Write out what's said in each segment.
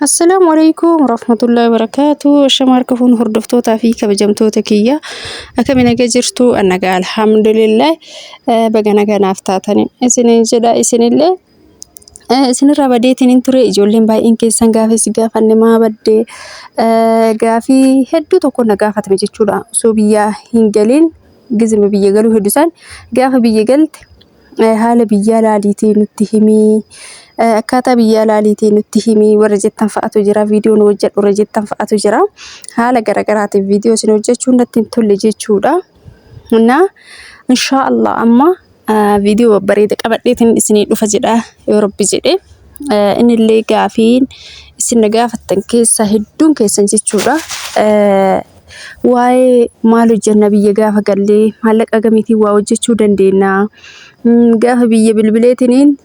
Assalaamu alaikum warahmatullahi wabarakatuh. Ashama harka fuun hordoftootaa fi kabajamtoota kiyya. Akkami nagaa jirtu? Nagaa alhamdulillah. Baga nagaa naaf taataniin isiniin jedha isinillee. Isinirraa badeetiin hin ture ijoolleen baay'een keessan gaafii si gaafanne maa baddee gaafii hedduu tokko na gaafatame jechuudha. Osoo biyyaa hin galiin gizima biyya galuu hedduu isaan gaafa biyya galte haala biyyaa laaliitii nutti himii akkaataa biyyaa laaliitii nutti himii warra jettan fa'atu jira viidiyoo nu hojjedhu warra jettan fa'atu jira haala garaagaraatiin viidiyoo isin hojjechuun natti hin tolle jechuudha. Innaa inshaa Allah amma viidiyoo babbareeda qabadheetiin isinii dhufa jedha yoo rabbi jedhe. Innillee gaafiin isin na gaafattan keessaa hedduun keessan jechuudha. Waa'ee maal hojjenna biyya gaafa gallee maallaqa gamiitiin waa hojjechuu dandeenya gaafa biyya bilbileetiniin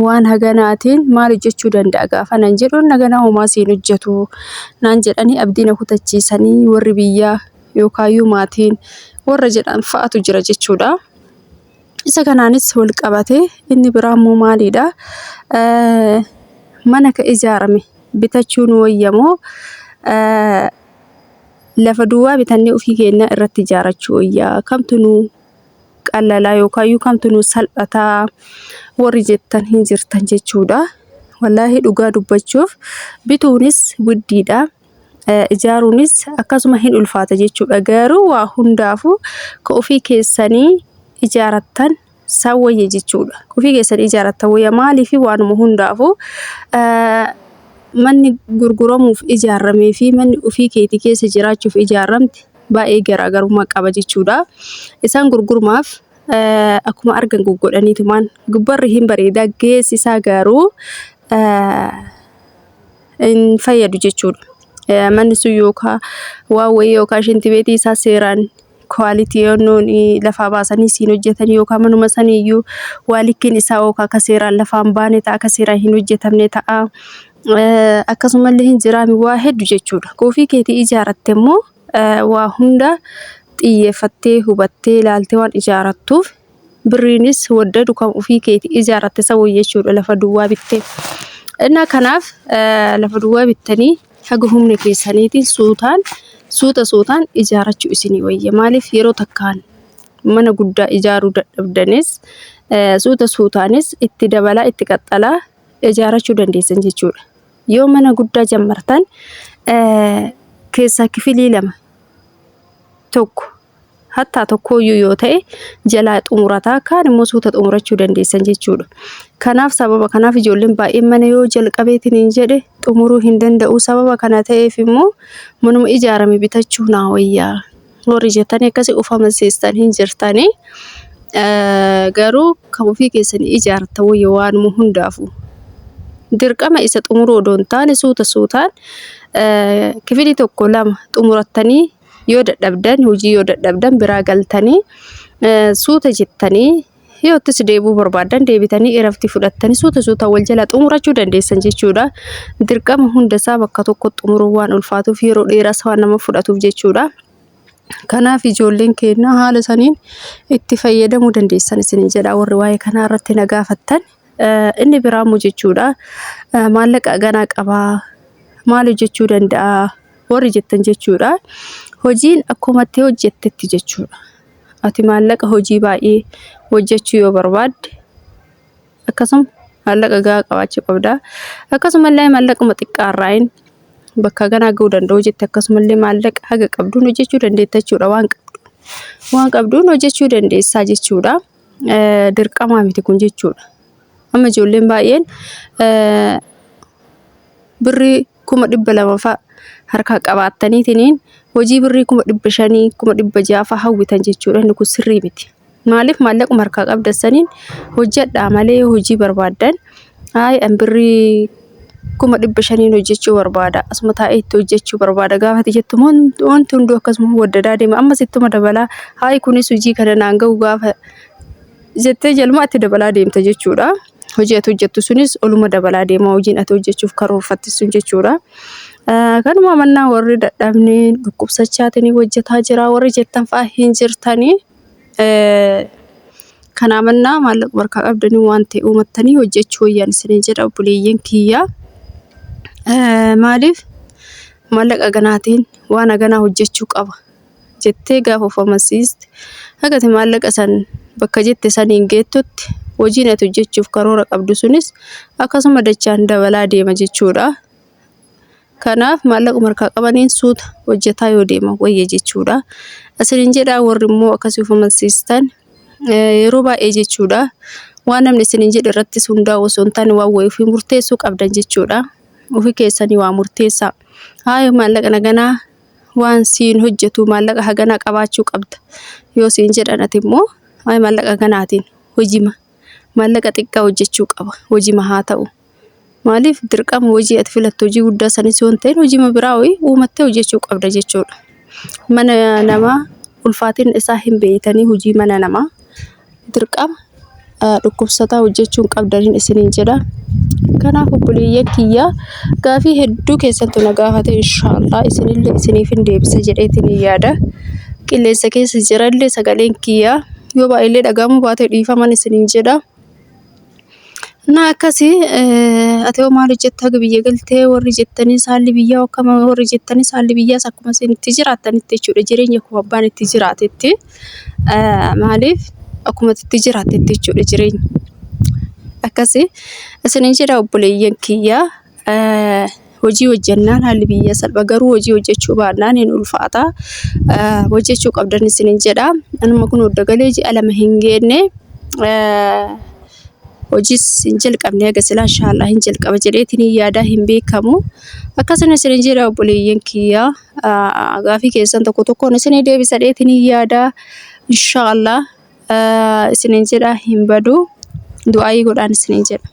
waan haganaatiin maal hojjechuu danda'a gaafa nan jedhu haganaa homaa siin hojjetu naan jedhanii abdii na kutachiisanii warri biyyaa yookaayyuu maatiin warra jedhan fa'atu jira jechuudha. Isa kanaanis wal qabatee inni biraa immoo maalidha? Mana ka ijaarame bitachuu nu wayya moo lafa duwwaa bitannee ofii keenyaa irratti ijaarachuu wayya? Kamtu nu qallalaa yookaan kamtu nu salphataa warri jettan hin jirtan jechuudha. Wallaahi dhugaa dubbachuuf bituunis widdiidha. Ijaaruunis akkasuma hin ulfaata jechuudha. Garuu waa hundaafuu ka ofii keessanii ijaarattan san wayya jechuudha. Ofii keessanii ijaarattan wayya maaliif waanuma hundaafuu manni gurguramuuf ijaaramee fi manni ofii keetii keessa jiraachuuf ijaaramte baay'ee garaagarummaa qaba jechuudha. Isaan gurgurumaaf akkuma argan goggodhaniitumaan gubbarri hin bareedaa keessi isaa garuu hin fayyadu jechuudha. Manni sun yookaan waan wayii yookaan shintibeetii isaa seeraan quality yoonnoon lafaa baasanii siin hojjetan yookaan manuma saniiyyuu waa likkiin isaa yookaan akka seeraan lafaan baane ta'a akka seeraan hin hojjetamne ta'a. Akkasumallee hin jiraami waa hedduu jechuudha. Ofii keetii ijaarratte immoo waa hunda xiyyeeffattee hubattee ilaaltee waan ijaarattuuf birriinis waddadu kan ofii keetii ijaarratte isa wayya jechuudha lafa duwwaa bittee. Innaa kanaaf lafa duwwaa bittanii haga humna keessaniitiin suutaan suuta suutaan ijaarrachuu isinii wayya. Maaliif yeroo takkaan mana guddaa ijaaruu dadhabdanis suuta suutaanis itti dabalaa itti qaxxalaa ijaarrachuu dandeessan jechuudha. Yoo mana guddaa jammartan keessaa kifilii lama tokko hattaa tokkooyyuu yoo ta'e jalaa xumurataa kaan immoo suuta xumurachuu dandeessan jechuudha. Kanaaf sababa kanaaf ijoolleen baay'een mana yoo jalqabeetiin hin jedhe xumuruu hin danda'u. Sababa kana ta'eef immoo manuma ijaarame bitachuu naa wayyaa. Warri jettanii akkasii of amansiistan hin jirtanii. Garuu kan ofii keessanii ijaartan wayya waanuma hundaafuu. Dirqama isa xumuruu odoo hin taane suuta suutaan kifilii tokko lama xumurattanii yoo dadhabdan hojii yoo dadhabdan biraa galtanii suuta jettanii yoo ittis deebi'uu barbaaddan deebitanii iraftii fudhattanii suuta suutaan wal jala xumurachuu dandeessan jechuudha. Dirqama hundasaa bakka tokko xumuruu waan ulfaatuuf yeroo dheeraas waan nama fudhatuuf jechuudha. Kanaaf ijoolleen keenya haala saniin itti fayyadamuu dandeessan isiniin jedha warri waa'ee kanaa irratti na gaafattan. Inni biraa immoo jechuudha maallaqa ganaa qabaa maal hojjechuu danda'a warri jettan jechuudha. Hojiin akkuma itti hojjettetti jechuudha. Ati maallaqa hojii baay'ee hojjechuu yoo barbaadde akkasuma maallaqa gahaa qabaachuu qabda. Akkasumallee maallaquma xiqqaarraayin bakka ganaa gahuu danda'u jette akkasumallee maallaqa haga qabduun hojjechuu dandeetta jechuudha waan qabduun. Waan qabduun hojjechuu dandeessaa jechuudha. Dirqamaa miti kun jechuudha. Amma ijoolleen baay'een birrii 200,000 fa'a harkaa qabaattaniitiniin hojii birrii 500,000 600,000 fa'a hawwitan jechuudha. Inni kun sirrii miti. Maaliif maallaquma harkaa qabdan saniin hojjedhaa malee hojii barbaaddan hayi an birrii 500,000 hojjechuu barbaada asuma taa'ee itti hojjechuu barbaada gaafa ati jettu wanti hunduu akkasuma waddadaa deema ammas ittuma dabalaa hayi kunis hojii kana naan ga'u gaafa jettee jaluma itti dabalaa deemta jechuudha. Hojii ati hojjettu sunis oluma dabalaa deema hojiin ati hojjechuuf karoorfatte sun jechuudha. Kanuma mannaa warri dadhabnee dhukkubsachaatiin hojjetaa jira warri jettan fa'a hin jirtanii. Kanaa mannaa maallaqa harkaa qabdanii waan ta'e uumattanii hojjechuu wayyaan isiniin jedha obboleeyyan kiyya. Maaliif maallaqa ganaatiin waan haganaa hojjechuu qaba jettee gaafa of amansiiste, haga ati maallaqa san bakka jette saniin geettutti hojiin ati hojjechuuf karoora qabdu sunis akkasuma dachaan dabalaa deema jechuudha. Kanaaf maallaquma harkaa qabaniin suuta hojjetaa yoo deeman wayya jechuudha. Isiniin jedhaa, warri immoo akkasii of amansiistan yeroo baay'ee jechuudha. Waan namni isiniin jedhe irrattis hundaa'u osoo hin taane waan wayii ofii murteessuu qabdan jechuudha. Ofii keessanii waa murteessaa. Haaya, maallaqa naganaa waan siin hojjetu maallaqa haganaa qabaachuu qabda yoo siin jedhan, ati immoo haaya, maallaqa haganaatiin hojima maallaqa xiqqaa hojjechuu qaba, hojima haa ta'u. Maaliif dirqama hojii ati filattu hojii guddaa sanis yoo hin ta'in hojii biraa wayii uumattee hojjechuu qabda jechuudha. Mana namaa ulfaatina isaa hin beeytanii, hojii mana namaa dirqama dhukkubsataa hojjechuu hin qabdaniin isiniin jedha. Kanaaf obboleeyyan kiyyaa, gaafii hedduu keessattu na gaafate, inshaallah isinillee isiniif hin deebisa jedheetiin hin yaada. Qilleensa keessa jirallee sagaleen kiyyaa yoo baay'eellee dhagahamuu baate dhiifaman isiniin jedha. Na akkasii, ati hoo maal hojjetta haga biyya galtee warri jettanis, haalli biyyaa akkama warri jettanis, haalli biyyaas akkuma isin itti jiraattanitti jechuudha. Jireenya akkuma abbaan itti jiraatetti, maaliif akkuma itti jiraattetti jechuudha jireenya. Akkasii isiniin jedha obboleeyyan kiyyaa. Hojii hojjennaan haalli biyya salpha, garuu hojii hojjechuu baannaan hin ulfaata. Hojjechuu qabdan isiniin jedha. Anuma kun hodda galee ji'a 2 hin geenne, hojiis hin jalqabne haga silaa, inshaallah hin jalqaba jedheetiin hin yaadaa, hin beekamu. Akkasuma isiniin jedha obboleeyyan kiyyaa, gaafii keessan tokko tokkoon isinii deebisa jedheetiin hin yaadaa, inshaallah isiniin jedha, hin badu, du'aayii godhaan isiniin jedha.